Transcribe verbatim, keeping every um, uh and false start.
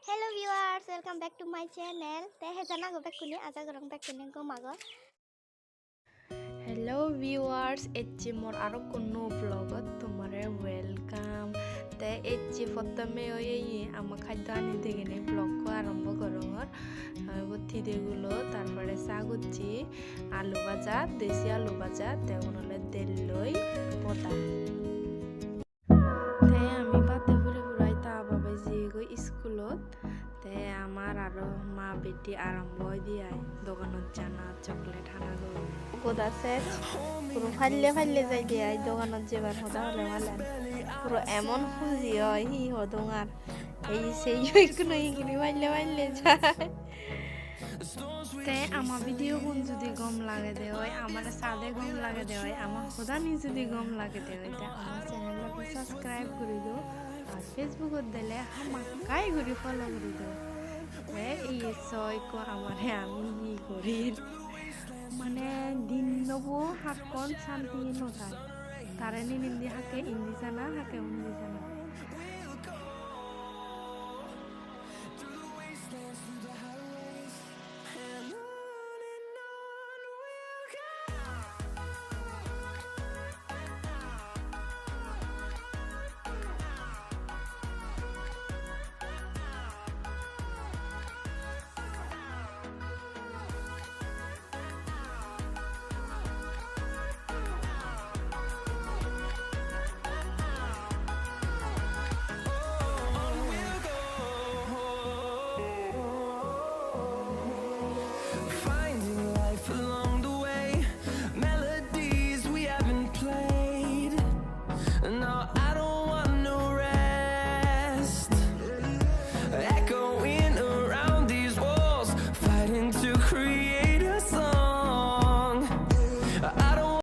Hello viewers, welcome back to my channel. Te hejan ago bekkune, aja gorong bekkune gom ago. Hello viewers, ecche mor aro ekko nuo vlogot tomare welcome. Te ecche prothome oi ei ama khaddo ani degene vlog ko arombo gorongor. Aa, ibot thidegulo, tar pore sa gocche, alu baja, desi alu baja, te igun ole delloi poda. Te ami bhate puri purai ta babe jiyegoi iskulot. Te amar aro ma bedi arombo oide ai doganot jana, chocolate hana goi. Goda set puro palle palle jaide ai doganot jebar hoda hole malen. Puro emon huji oi, hi hodong ar. Ei sei ikkuno igini palle palle jai. Te ama video gun judi gom lagede oi, amare sade gom lagede oi, ama hodani judi gom lagede oi, te ama channel-ot subscribe guri do, ar Facebook-ot dele hamakkai guri follow guri do. Te iye soi ikko amare ami hi guri. Mane dinnobo hakkon santi no thai. Tare ninindi hakke indi jana, hakke undi jana. Finding life along the way, melodies we haven't played. No, I don't want no rest. Echoing around these walls, fighting to create